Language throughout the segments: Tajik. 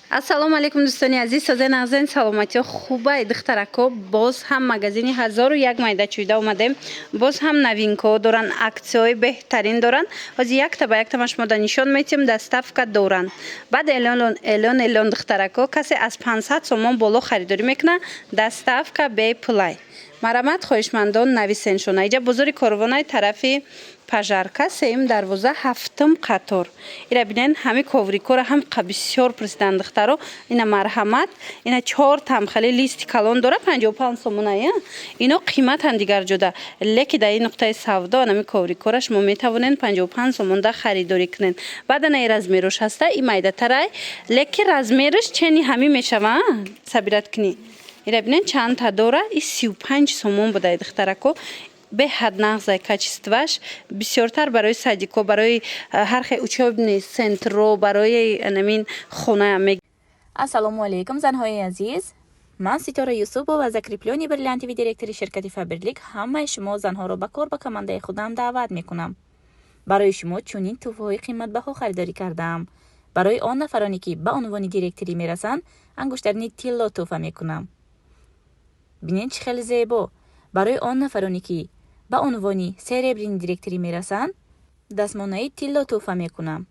Ассалому алайкум, дӯстони азиз, созен, нағзен, саломатиё, хубай, духтарако? Боз ҳам магазини 1001 майда чӯйда омадем. Боз ҳам новинка доранд, аксияҳои беҳтарин доранд. Ҳозир якта ба якта ма шумода нишон метиҳем. Доставка доранд. Баъд эълон, эълон, эълон, духтарако: касе аз 500 сомон боло харидорӣ мекунад, доставка бепулай. Марамат, хоҳишмандон, нависеншона. Иҷа бозори Корвонаи, тарафи Пожарка, сеюм дарвоза, ҳафтум қатор. Ира бинен, ҳами коврикора ҳам бисёр пурсидан, духтаро. Ина, марҳамат, ина чор тамхали листи калон дора, 55 сомона. Ино қиматан дигар ҷода, леки дар ин нуқтаи савдо анами коврикора шумо метавонед 55 сомонда харидорӣ кунед. Баъд ана размерош ҳаста, и майдатарай, леки размераш чени ҳамӣ мешава. Сабират кунӣ. Ира бинен, чандта дора. И 35 сомон будай, духтарако, беҳад нағзай, качестваш бисёртар барои садико, барои ҳар хел учебный центро, барои анамин хона. Ассалому алайкум, занҳои азиз! Ман Ситора Юсупова, закреплённый бриллиантовый директори ширкати «Фаберлик», ҳамаи шумо занҳоро ба кор ба командаи худам даъват мекунам. Барои шумо чунин тӯҳфаҳои қиматбаҳо харидорӣ кардаам. Барои он нафароне, ки ба унвони директорӣ мерасанд, ангуштарини тилло тӯҳфа мекунам. Бинед, чӣ хеле зебо! Барои он нафароне, ки ба унвони серебряный директорӣ мерасанд, дастмонаи тилло тӯҳфа мекунам.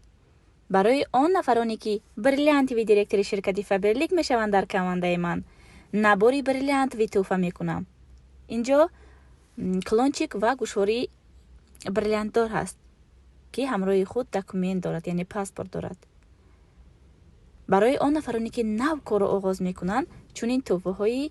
Барои он нафароне, ки бриллиантовый директори ширкати «Фаберлик» мешаванд, дар командаи ман набори бриллиантовый тӯҳфа мекунам. Инҷо кулончик ва гӯшвории бриллиантдор ҳаст, ки ҳамроҳи худ документ дорад, яъне паспорт дорад. Барои он нафароне, ки нав корро оғоз мекунанд, чунин тӯҳфаҳои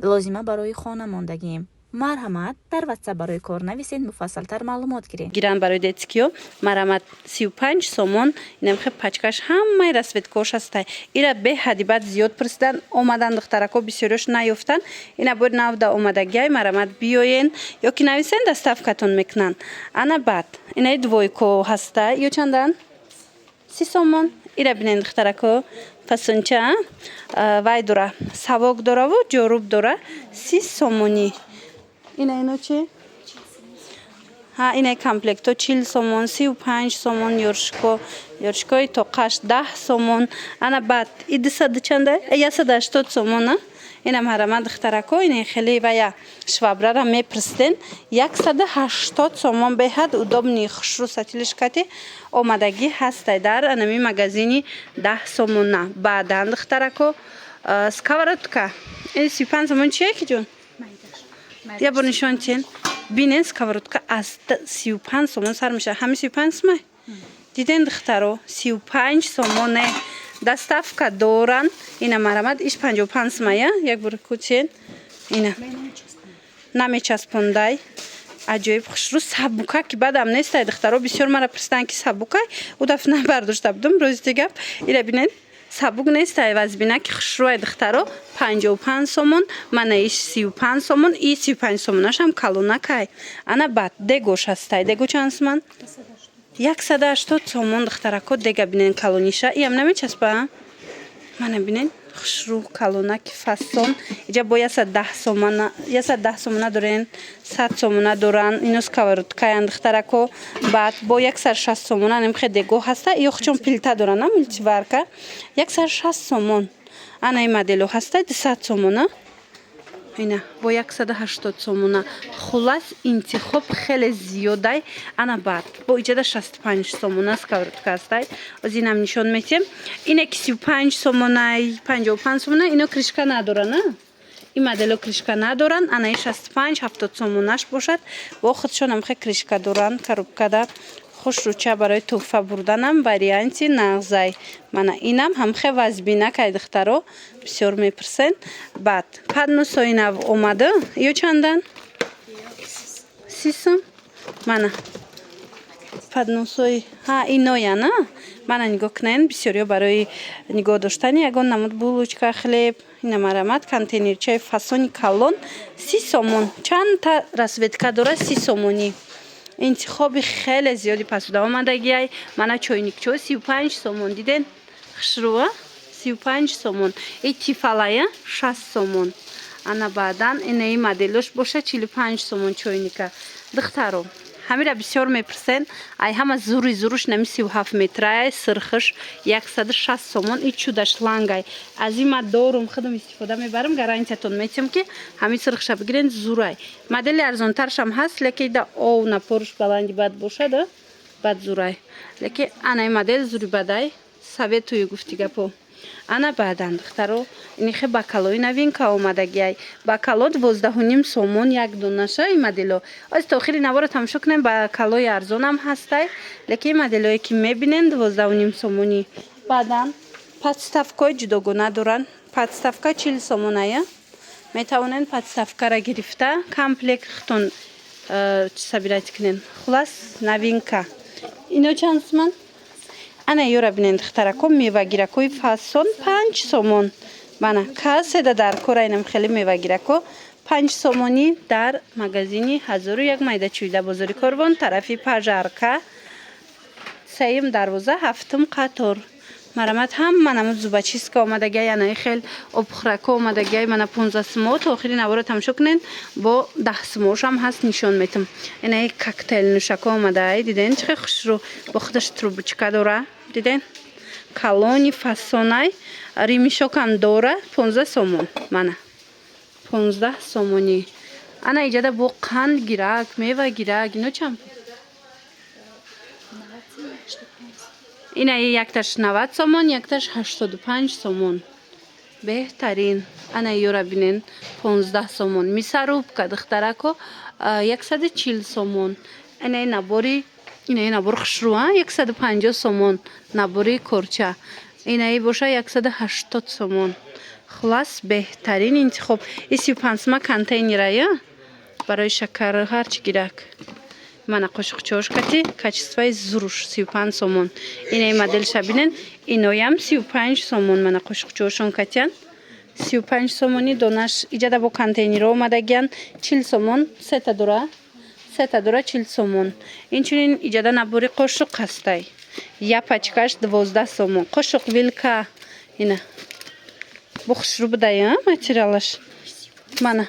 лозима барои хона мондагием. Марҳамат, дар Ватсап барои кор нависед, муфассалтар маълумот гиред. Гиранд барои детскиё. Марҳамат, 35 сомон. Инам хе пачкаш, ҳамаи расцветкош ҳастай. Ира беҳади баъд зиёд пурсидан омадан, духтарако, бисёриёш наёфтан. Ина бори навда омадагиай. Марҳамат, биёен ё ки нависен, доставкатон мекунанд. Ана баъд инаи двойко ҳаста. Ё чандан? 30 сомон. Ира бинен, духтарако, фасонча вай дора, савок дораву ҷоруб дора, 30 сомонӣ. Ина ино чи? Ҳа, инаи комплектҳо 40 сомон, 35 сомон. Ёршико, ёршикои тоқаш 10 сомон. Ана баъд и дусаду чанда? 180 сомон. А ина, марҳамат, духтарако, ина хеле вая швабрара мепурсиден, 180 сомон. Беҳад удобный, хушрӯ, сатилишкати омадагӣ ҳастай дар анами магазини 10 сомона. Баъдан, духтарако, сковородка ин 35 сомон. Чие ки ҷон? Я бор нишон тиен. Бинен, сковородка аз 35 сомон сар мешавад. Ҳами 35 сомон. Диден, духтаро, 35 сомоне, доставка доранд. Ина, марҳамат, иш 55 сомая. Як бор кучен, ина намечаспондай, аҷоиб хушрӯ, сабука ки бадам нестай. Духтаро, бисёр мара пурсиданд, ки сабукай. Ӯ дафъа набардошта будум, рӯзи гап. Ира бинед, сабук нестай, вазбина ки хушрӯай, духтаро, 55 сомон. Мана иш 35 сомон, и 35 сомонашам калонакай. Ана баъд дегош ҳастай. Дего чанд сомон? 180 сомон. Духтарако, дега бинен, калониша. Иам намечаспа. Мана бинен, хушрӯ, калонаки фасон. Иҷа бо 110 сомона, 110 сомона дорен, 100 сомона доранд. Ино сковородкаян, духтарако. Баъд бо 160 сомона нимхе дего ҳаста. Ё хучон плита доранд, на мультиварка, 160 сомон. Ана ин модело ҳаста, 200 сомона. Ина бо 180 сомона. Хуллас, интихоб хеле зиёдай. Ана баъд бо иҷада 65 сомона сковородка ҳастай. Оз инам нишон метиҳем. Ине ки 35 сомонай, 55 сомона. Ино крышка надоранд, а ин модело крышка надоранд. Анаи 65, 70 сомонаш бошад, бо худшон ҳамхе крышка доранд. Коробкада хушрӯча, барои тӯҳфа бурданам варианти нағзай. Мана инам ҳамхе вазбинакай, духтаро, бисёр мепурсен. Баъд подносои нав омада. Ё чандан? 30 сум. Мана подносои ҳа инояна. Мана нигоҳ кунед, бисёриё барои нигоҳ доштани ягон намуд булочка, хлеб. Ина, марҳамат, контейнерчаи фасони калон, 30 сомон. Чандта расцветка дорад, 30 сомонӣ. Интихоби хеле зиёди посуда омадагиай. Мана чойникчо 35 сомон. Диден, хушрӯа, 35 сомон. И Тефалая 60 сомон. Ана баъдан инаи моделош боша, 45 сомон чойника. Духтаро, Ҳамира бисёр мепурсен. Ай ҳама зури зуруш нами 37 метрай, сирхиш 160 сомон. И чудаш лангай. Аз ин ма дорум, худам истифода мебарам, гарантиятон метиҳам, ки ҳамин сирхиша бигирен, зурай. Модели арзонтаршам ҳаст, лекин да ов напоруш баланди бад бошад, бад зурай. Лекин анаи модел зури бадай, советую, гуфти гапо. Ана баъдан, духтаро, инихе бокалои новинка омадагиай. Бокало 12,5 сомон як донаша ин модело. Оз то охири наворо тамошо кунем, бокалои арзонам ҳастай, лекин ин моделое ки мебинен, 12,5 сомонӣ. Баъдан подставкаҳои ҷудогона доранд. Подставка 40 сомоная. Метавонед подставкара гирифта, комплект худтон собирать кунен. Хулас, новинка. Ино чанд суман? Ана ёра бинен, духтарако, мевагиракҳои фасон 5 сомон. Мана каседа дар кора инам хеле мевагирако 5 сомонӣ дар магазини «Ҳазору як майдачӯйда», бозори Корвон, тарафи Пожарка, сеюм дарвоза, ҳафтум қатор. Марамат, ҳама намуд зубочистка омадагиай, анаи хел обхӯрако омадагиай. Мана 15 сумо. То охири наворо тамошо кунен, бо 10 сумошам ҳаст, нишон метам. Инаи коктейл нӯшако омадаай, диден, чӣ хел хушрӯ, бо худаш трубочка дора, диден, калони фасонай, ремешокам дора, 15 сомон. Мана 15 сомонӣ. Ана иҷада бо қанд гирак, мева гирак, ино чанд? Ина якташ 90 сомон, якташ 85 сомон. Беҳтарин. Ана ёра бинен, 15 сомон. Мясорубка, духтарако, 140 сомон. Инаи набори, инаи набор хушрӯ, 150 сомон набори корча. Инаи боша 180 сомон. Хулас, беҳтарин интихоб. И 35 сума контейнерая барои шакар, ҳарчи гирак. Мана қошуқчаош кати, качествои зуруш 35 сомон. Инаи моделша бинен, иноям 35 сомон. Мана қошуқчаошон катиян, 35 сомонӣ донаш. Иҷада бо контейнерҳо омадагиян, 40 сомон, сета дора, сета дора, 40 сомон. Инчунин иҷада набори қошуқ ҳастай, як пачкаш 12 сомон. Қошуқ, вилка, ина бо хушрӯ будай материалаш. Мана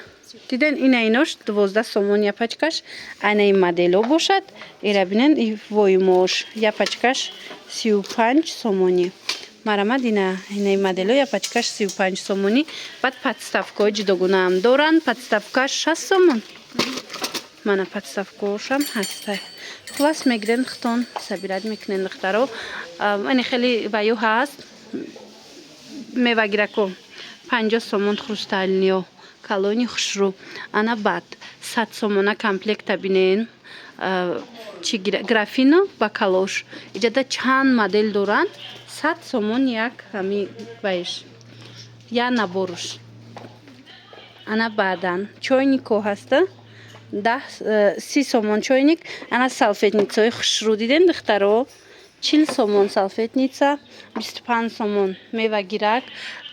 диден, ина инош 12 сомон як пачкаш. Айнаи модело бошад, ира бинен, воимош як пачкаш 35 сомонӣ. Марамад, ина инаи модело як пачкаш 35 сомонӣ. Баъд подставкаҳои ҷудогонаам доранд, подставка 60 сомон. Мана подставкаошам ҳастай. Хулас, мегирен, худтон собирать мекунен, духтаро. Ани хеле ваю ҳаст, мевагирако 50 сомон, хрустальныйо, калони хушрӯ. Ана баъд 100 сомона комплекта бинен, чи графино ба калош. Иҷада чанд модел доранд, 100 сомон як ҳами ваиш, як наборуш. Ана баъдан чойнико ҳаста, даҳ 30 сомон чойник. Ана салфетницаҳои хушрӯ дидем, духтаро, 40 сомон салфетница, 25 сомон мевагирак.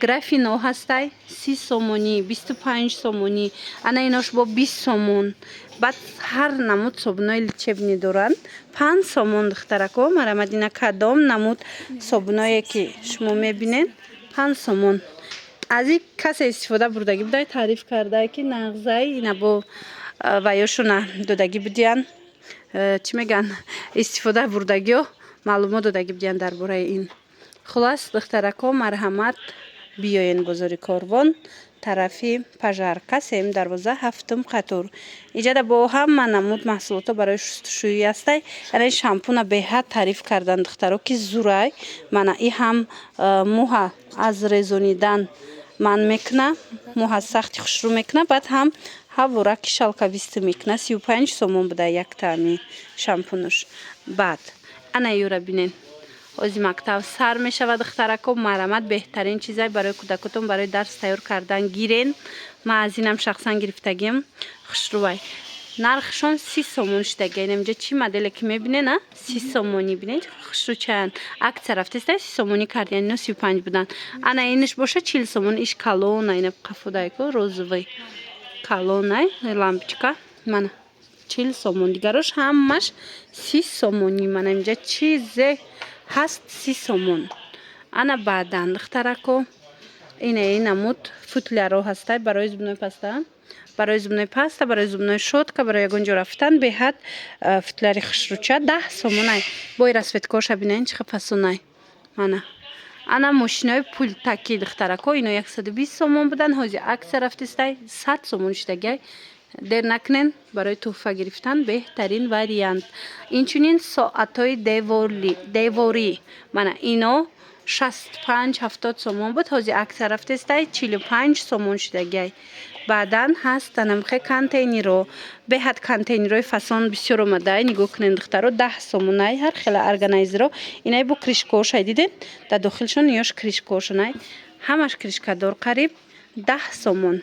Графино ҳастай 30 сомонӣ, 25 сомонӣ. Ана инош бо 20 сомон. Баъд ҳар намуд собунои лечебный доранд, 5 сомон. Духтарако, марамадина, кадом намуд собуное ки шумо мебинед, 5 сомон. Аз ин касе истифода бурдагӣ будай, таъриф кардае, ки нағзай. Ина бо ваёшуна додагӣ будиян, чӣ мегӯянд, истифода бурдагиё маълумот додагӣ будиян дар бораи ин. Хулас, духтарако, марҳамат, биёен бозори Корвон, тарафи Пожарка, сеюм дарвоза, ҳафтум қатор. Иҷада бо ҳама намуд маҳсулото барои шустушӯӣ ҳастай. Ана шампуна беҳад таъриф кардан, духтаро, ки зурай. Мана и ҳам мӯҳа аз резонидан манъ мекуна, мӯҳа сахти хушрӯ мекуна, баъд ҳам ҳавораки шелковистый мекуна. 35 сомон буда яктаами шампунуш. Баъд ана юра бинен. Ҳози мактаб сар мешавад, духтарако, марамат, беҳтарин чизай барои кӯдакотон, барои дарс тайёр кардан гирен. Ман аз инам шахсан гирифтагиам, хушрӯвай. Нархшон 30 сомон шудагиа. Инаминҷа чӣ моделе ки мебинен, а 30 сомонӣ. Бинед, хушрӯ чаянд. Акция рафтеста, 30 сомонӣ кардиян, ино 35 буданд. Ана инаш боша 40 сомон. Иш калона, ина қафодайко, розовый, калонай, лампочка. Мана 40 сомон. Дигарош ҳамаш 30 сомонӣ. Мана инҷа чизе ҳаст, 30 сомон. Ана баъдан, духтарако, Инаи намуд футляро ҳастай барои зубной паста, барои зубной паста, барои зубной щётка, барои ягон ҷо рафтан беҳад футляри хушрӯча 10 сомонай. Бои расцветкоша бинен, чӣ фасонай. Мана, ана мошинои пултаки, духтарако, ино 120 сомон будан, ҳозир акция рафтистай, 100 сомон шудагиай. Дер накунен, барои тӯҳфа гирифтан беҳтарин вариант. Инчунин соатҳои деворӣ, мана ино 65-70 сомон буд, ҳозир акция рафтестай, 45 сомон шудагиай. Баъдан ҳаст анамхе контейнеро, беҳад контейнерои фасон бисёр омадай. Нигоҳ кунед, духтаро, 10 сомонай, ҳар хела органайзеро. Инай бо крышкошай, диден, дар дохилшон ёш крышкошонай, ҳамаш крышкадор, қариб 10 сомон.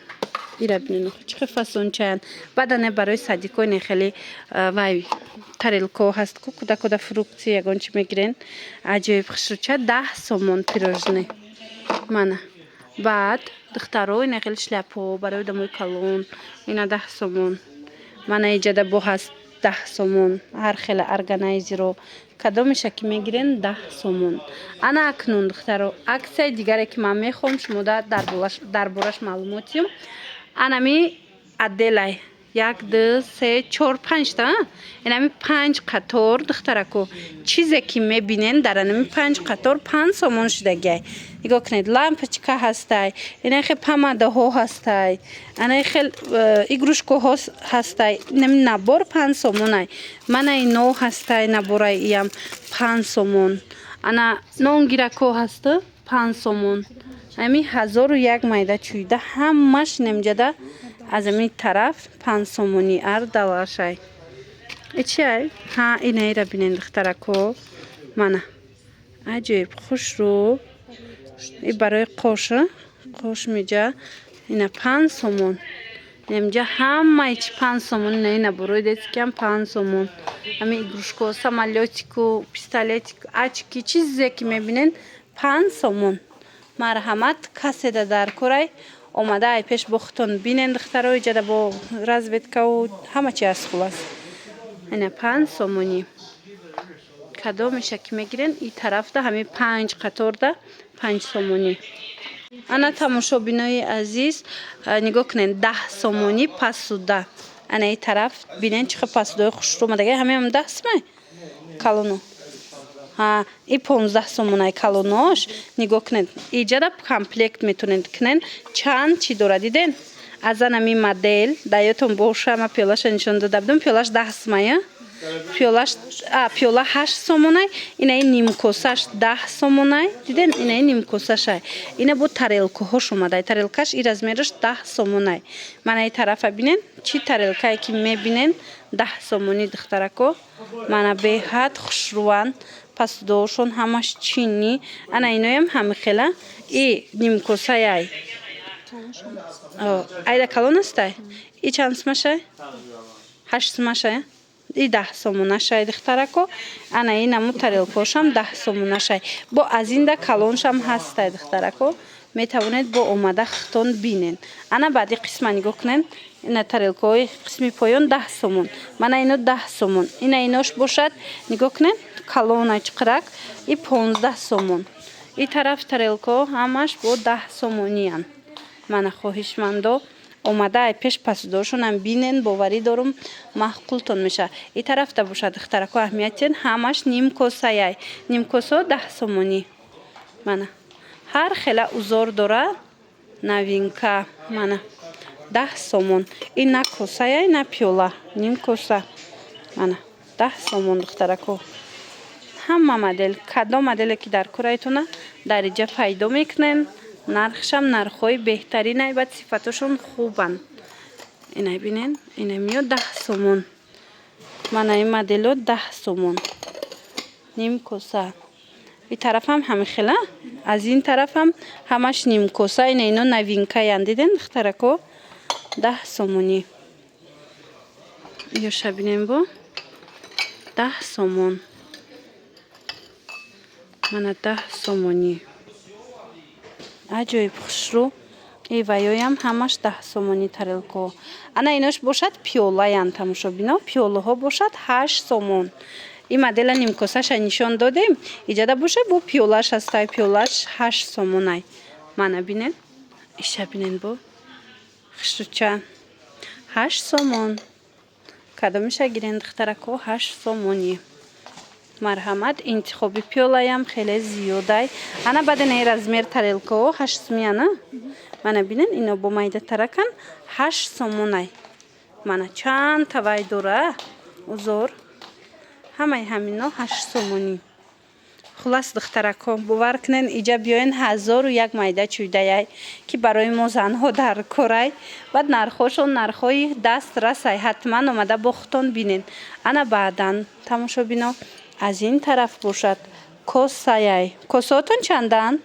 Ира бинен, чӣ хел фасончаянд. Баъдан барои садикои хеле вай тарелко ҳаст ку, кӯдакода фрукты, ягон чӣ мегирен, аҷоиб хушрӯча, 10 сомон пирожное. Мана, баъд, духтаро, ина хеле шляпҳо барои одамои калон, ина 10 сомон. Мана, иҷада бо ҳаст 10 сомон, ҳар хела органайзеро, кадомеша ки мегирен, 10 сомон. Ана акнун, духтаро, акцияи дигаре, ки ман мехоҳам шумо дар бораш маълумот диҳам, анами отделай: як, ду, се, чор, панҷта. Инами панҷ қатор, духтарако, чизе ки мебинен, дар анами панҷ қатор 5 сомон шудагиай. Нигоҳ кунед, лампочка ҳастай, ина хел помадаҳо ҳастай, ана хел игрушкаҳо ҳастай. Инами набор 5 сомонай. Мана ино ҳастай, набораи иям 5 сомон. Ана нонгирако ҳаст, 5 сомон. Ами ҳазору як майда чӯйда ҳамаш инамҷада аз ами тараф 5 сомонӣ ардалашай. Ичиай? Ҳа, инаира бинен, духтарако, мана, аҷоиб хушрӯ, и барои қош, қош миҷа, ина 5 сомон. Инамҷа ҳамаи чи 5 сомон. Ина ина борои детскиам 5 сомон. Ами игрушко, самолётику, пистолетику, очки, чизе ки мебинен, 5 сомон. Марҳамат, каседа дар корай, омада ай пеш бо худтон бинен, духтаро. Иҷада бо расцветкаву ҳама чи аст. Хулас, ина 5 сомонӣ, кадомеша ки мегирен, и тарафда ҳамин панҷ қаторда 5 сомонӣ. Ана, тамошобинои азиз, нигоҳ кунед, 10 сомонӣ посуда. Ана и тараф бинен, чӣ хел посудаҳои хушрӯ омадаги. Ҳамеам 10 сомай калоно, и 15 сомонай калонош. Нигоҳ кунед, иҷада комплект метавонед кунен, чанд чӣ дора, диден? Аз анами модел дар ёдтон боша, ма пиёлаша нишон дода будам. Пиёлаш 10 сомая, пиёлаш, пиёла 8 сомонай. Инаи нимкосаш 10 сомонай, диден? Инаи нимкосашай. Ина бо тарелкаҳош омадай, тарелкаш и размераш 10 сомонай. Мана и тарафа бинен, чӣ тарелкае ки мебинен, 10 сомонӣ, духтарако. Мана, беҳад хушрӯванд посудаҳошон, ҳамаш чинӣ. Ана иноям ҳамихела, и нимкосаяй, айда калон астай. И чанд сумашай? 8 сумашай, и 10 сомонашай, духтарако. Ана ин наму тарелкошам 10 сомонашай. Бо аз инда калоншам ҳастай, духтарако, метавонед бо омада худтон бинен. Ана баъди қисма нигоҳ кунед, ина тарелкаҳои қисми поён 10 сомон. Мана ино 10 сомон. Ина инош бошад, нигоҳ кунед, калона чиқирак, и 15 сомон. И тараф тарелкаҳо ҳамаш бо 10 сомониянд. Мана, хоҳишмандо, омада ай пеш посудаҳошонам бинен, боварӣ дорум, маъқултон мешавад. И тарафта бошад, духтарако, аҳамият, ҳамаш нимкосаяй, нимкосо 10 сомонӣ. Мана, ҳар хела узор дорад, новинка. Мана, 10 сомон. Ин на косаяй, на пиёла, нимкоса. Мана, 10 сомон, духтарако. Ҳама модел, кадом моделе ки дар кораитона, дар иҷа пайдо мекунен. Нархшам нархҳои беҳтаринай, баъд сифатошон хубанд. Инай бинен, ина миё 10 сомон. Мана ин модело 10 сомон, нимкоса. И тарафам ҳамихела, аз ин тарафам ҳамаш нимкоса. Ина ино новинкаянд, диден, духтарако, 10 сомонӣ. Ёша бинем, бо 10 сомон. Мана, 10 сомонӣ, аҷоиб хушрӯ. И ваёям ҳамаш 10 сомонӣ тарелкаҳо. Ана инош бошад, пиёлаянд, тамошобино, пиёлаҳо бошад 8 сомон. Ин модела нимкосаша нишон додем, иҷада бошад, бо пиёлаш ҳастай, пиёлаш 8 сомонай. Мана, бинед. Иша бинен, бо хушрӯча, 8 сомон. Кадомиша гирен, духтарако, 8 сомонӣ. Марҳамат, интихоби пиёлаям хеле зиёдай. Ана, баъд ин размер тарелкао 8 сумияна. Мана, бинен, ино бо майда таракан, 8 сомонай. Мана, чанд тавай дора, узор, ҳамаи ҳамино 8 сомонӣ. Хулас, духтарако, бовар кунен, иҷа биёен, ҳазору як майда чӯйдаяй, ки барои мо занҳо дар корай. Баъд нархҳошон нархҳои даст расай. Ҳатман омада бо худтон бинен. Ана, баъдан, тамошобино, аз ин тараф бошад, косаяй. Косаотон чанданд?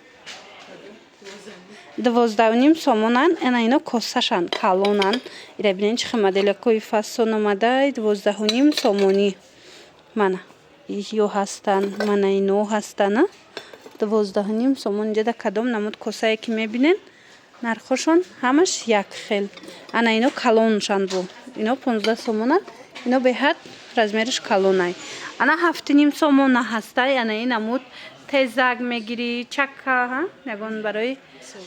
12,5 сомонанд. Ана, ино косашанд, калонанд. Ира бинен, чӣ хел моделакои фасон омадай, 12,5 сомонӣ. Мана, ё ҳастанд, мана, ино ҳастанд, 12,5 сомон. Инҷода кадом намуд косае ки мебинен, нархҳошон ҳамаш як хел. Ана, ино калоншанд, бо ино 15 сомонанд. Ино беҳад размериш калонай. Ана, 7,5 сомона ҳастай. Ана, ин намуд тезак мегирӣ, чака, ягон барои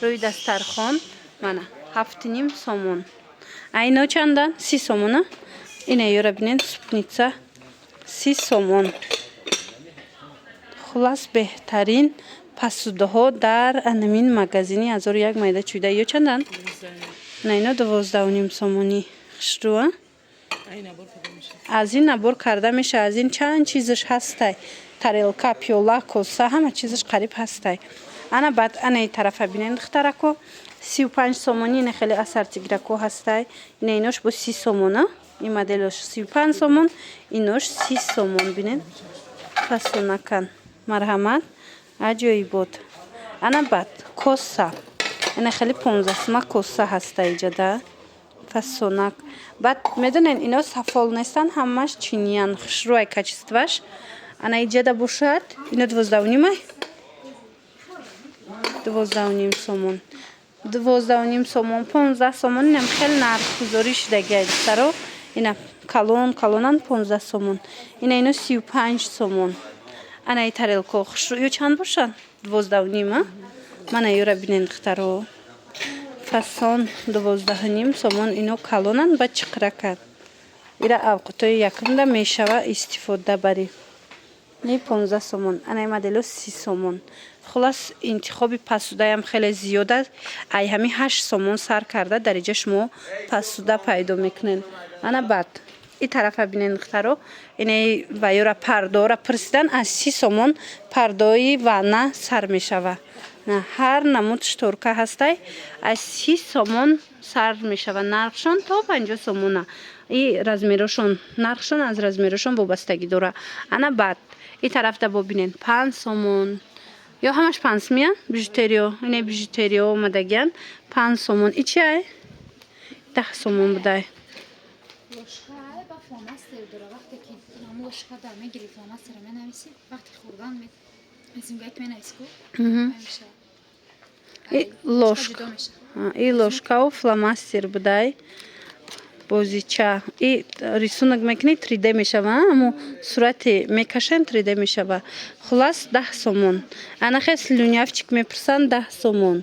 рӯи дастархон. Мана, 7,5 сомон. А ино чанданд? 30 сомона. Ина ёра бинен, супница 30 сомон. Хулас, беҳтарин посудаҳо дар анамин магазини ҳазору як майда чӯйда. Ё чанданд? На, ино 12,5 сомонӣ. Хушрӯа. Аз ин набор карда мешавад, аз ин чанд чизаш ҳастай: тарелка, пиёла, коса, ҳама чизаш қариб ҳастай. Ана, баъд анаи тарафа бинен, духтарако, 35 сомонӣ. Ина хеле ассортигирако ҳастай. Ина, инош бо 30 сомона. Ин моделош 35 сомон, инош 30 сомон. Бинен, фасонакан. Марҳамат, аҷоибот. Ана, баъд коса. Ина хеле 15 сума коса ҳаста иҷода, фасонак. Баъд медонен, ино сафол нестанд, ҳамаш чиниян, хушрӯай качестваш. Ана, иҷада бошад, ино 12,5-ай, 12,5 сомон, 12,5 сомон, 15 сомон. Инам хеле нархгузорӣ шудагиай, духтаро. Ина калон калонан, 15 сомон. Ина, ино 35 сомон. Ана, и тарелко хушрӯ, ё чанд бошад? 12,5, а. Мана, ёра бинен, духтаро, фасон, 12,5 сомон. Ино калонанд, ба чиқираканд. Ира авқотои якумда мешава истифода барӣ. Не, 15 сомон. Анаи модело 30 сомон. Хулас, интихоби посудаям хеле зиёд аст. Ай ҳами 8 сомон сар карда, дар иҷа шумо посуда пайдо мекунед. Ана, баъд и тарафа бинен, духтаро. Инаи ваёра, пардоора пурсидан, аз 30 сомон пардои ванна сар мешава. Ҳар намуд шторка ҳастай, аз 30 сомон сар мешава нархшон то 50 сомона. И размерошон, нархшон аз размерошон вобастагӣ дора. Ана, баъд и тарафта бо бинен, 5 сомон. Ё ҳамаш 5 сумия бижутериё. Ине бижутериё омадагиян, 5 сомон. И чи ай? 10 сомон будай. Ложкае ба фломастер дора. Вақте ки ҳамн ложка да мегири, фломастера менависӣ, вақти хӯрдан зимгак менависӣ ку, мешавад. И ложка, и ложкау фломастер будай, бозича. И рисунок мекунӣ, 3D мешава, амо сурате мекашем, 3D мешава. Хулас, 10 сомон. Анахе слюнявчик мепурсанд, 10 сомон.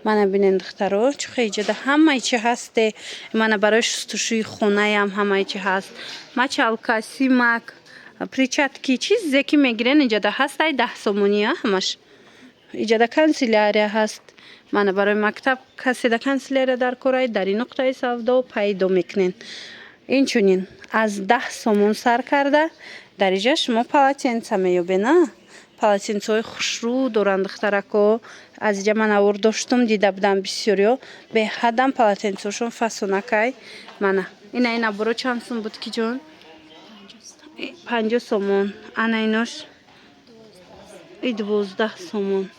Мана, бинен, духтаро, чухе иҷода ҳамаи чи ҳасте. Мана, барои шустушӯи хонаям ҳамаи чи ҳаст: мочалка, симак, перчатки, чизе ки мегирен, иҷода ҳастай. 10 сомония ҳамаш. Иҷода канцелярия ҳаст. Мана, барои мактаб каседа канцелярия дар корай, дар ин нуқтаи савдо пайдо мекунен. Инчунин аз 10 сомон сар карда, дар иҷа шумо полотенца меёбед. А полотенцаҳои хушрӯ доранд, духтарако. Аз иҷа ман авор доштум, дида будам бисёриё, беҳадам полотенцаҳошон фасонакай. Мана, ина, ин аборо чанд сум буд, ки ҷон? 50 сомон. Ана, инош и 12 сомон.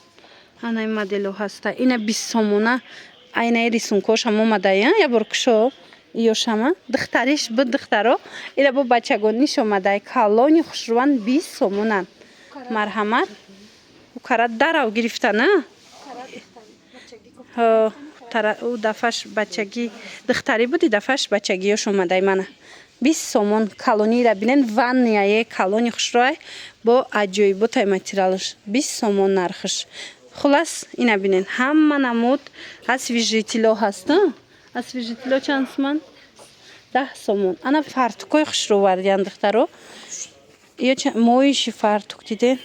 Ана, ин модело ҳаста. Ина 20 сомона. Айнаи рисункошам омадая. Ябор кушо, ёшама духтариш буд, духтаро. Ина бо бачагониш омадай, калони хушрӯан, 20 сомонанд. Марҳамат. Укара дарав гирифтана. Ӯ дафъаш бачагӣ духтарӣ буд, и дафъаш бачагиёш омадай. Мана, 20 сомон. Калонира бинен, ваннияе калони хушрӯай, бо аҷоиботай материалаш. 20 сомон нархаш. Хулас, ина бинен, ҳама намуд освежитель о ҳаст. Освежитель о чанд суман? 10 сомон. Ана фартукҳои хушрӯ овардиян, духтаро. Ё моющий фартук диден,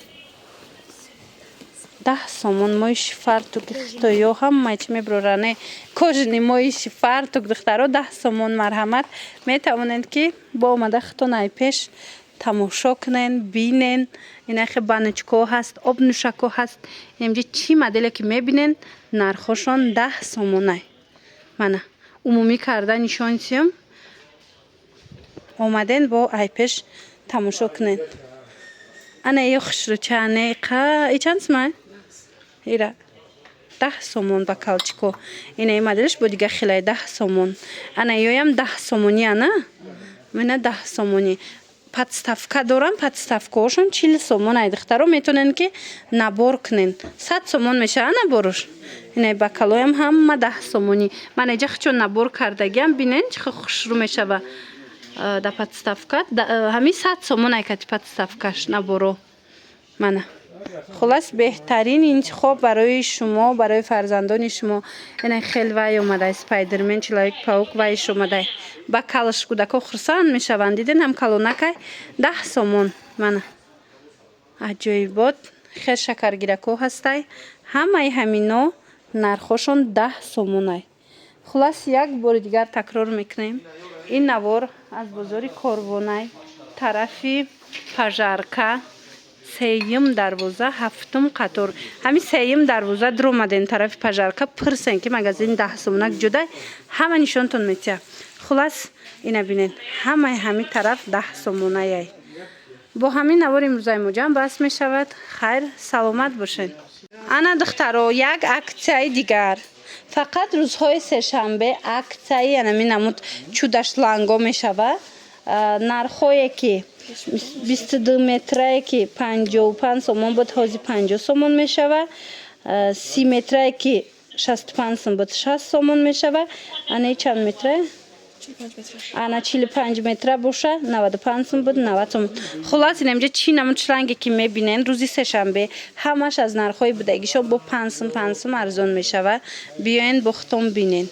10 сомон. Моющий фартуки хитоё ҳамаи чи мебуроране, кожаный моющий фартук, духтаро, 10 сомон. Марҳамат, метавонед, ки бо омада хитон ай пеш тамошо кунен, бинен. Инахе баночка ҳо ҳаст, обнӯшакҳо ҳаст. Инҷа чӣ моделе ки мебинен, нархошон 10 сомонай. Мана, умумӣ карда нишон сиём. Омаден, бо айпеш тамошо кунен. Ана ё хушрӯча қа и чанд сумай? Ира 10 сомон. Бокалчик о ина моделш бо дига хелай, 10 сомон. Ана ёям 10 сомонӣ. Ана мина 10 сомонӣ. Подставка дорам, подставка ҳошон 40 сомон. Ай, духтаро, метавонен, ки набор кунен, 100 сомон мешава набор уш. Ина бокал оям ҳама 10 сомонӣ. Ман иҷа хичон набор кардагиам, бинен, чӣ хел хушрӯ мешава да подставка. Ҳамин 100 сомон айкати подставка ш, набор о. Мана, хулас, беҳтарин интихоб барои шумо, барои фарзандони шумо. Ина хел вай омадай, Спайдермен, Человек паук вайш омадай. Бокал ш кӯдако хурсанд мешаванд. Диден, ҳам калонакай, 10 сомон. Мана, аҷоибот, хел шакаргирако ҳастай. Ҳамаи ҳамино нархошон 10 сомонай. Хулас, як бори дигар такрор мекунем: ин навор аз бозори Корвонай, тарафи Пожарка, сеюм дарвоза, ҳафтум қатор. Ҳамин сеюм дарвоза дуромадем, тарафи Пожарка, пурсен, ки магазини 10 сомона ҷудай, ҳама нишонтон метиҳад. Хулас, ина бинед, ҳамаи ҳамин тараф 10 сомонаяй. Бо ҳамин навори имрӯзаи мо ҷамъ баст мешавад. Хайр, саломат бошед. Ана, духтаро, як аксияи дигар. Фақат рӯзҳои сешанбе аксияи анами намуд чудо шланг о мешавад. Нархҳое ки 22 метрае ки 55 сомон буд, ҳозир 50 сомон мешавад. 30 метрае ки 65 сом буд, 60 сомон мешавад. Ана чанд метра? Ана 45 метра боша, 95 сом буд, 90 сом. Хулас, инамҷа чӣ намуд шланг е ки мебинен, рӯзи сешанбе ҳамаш аз нархҳои будагишон бо 5 сом, 5 сом арзон мешавад. Биёен, бо худтон бинен.